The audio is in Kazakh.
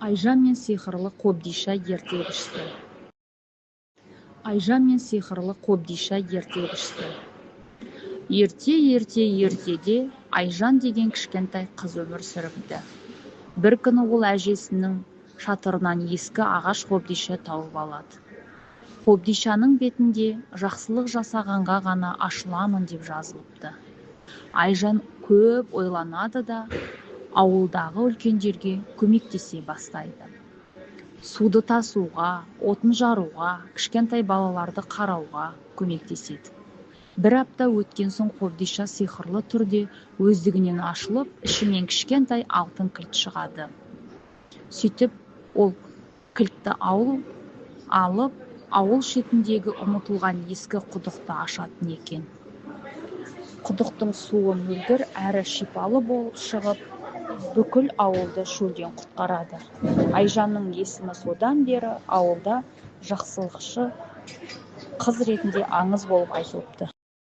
Айжан мен сиқырлы қобдиша ертегісі. Айжан мен сиқырлы қобдиша ертегісі. Ерте-ерте ертеде Айжан деген кішкентай қыз өмір сүріпті. Бір күні ол әжесінің шатырынан ескі ағаш қобдиша тауып алады. Қобдишаның бетінде «Жақсылық жасағанға ғана ашыламын» деп жазылыпты. Айжан көп ойланады да, ауылдағы үлкендерге көмектесе бастайды. Суды тасуға, отын жаруға, кішкентай балаларды қарауға көмектеседі. Бір апта өткен соң қобдиша сиқырлы түрде өздігінен ашылып, ішінен кішкентай алтын кілт шығады. Сөйтіп, ол кілтті алып, ауыл шетіндегі ұмытылған ескі құдықты ашатын екен. Құдықтың суы мөлдір әрі шипалы болып шығып, бүкіл ауылды шөлден құтқарады. Айжанның есімі содан бері ауылда жақсылықшы қыз ретінде аңыз болып айтылыпты.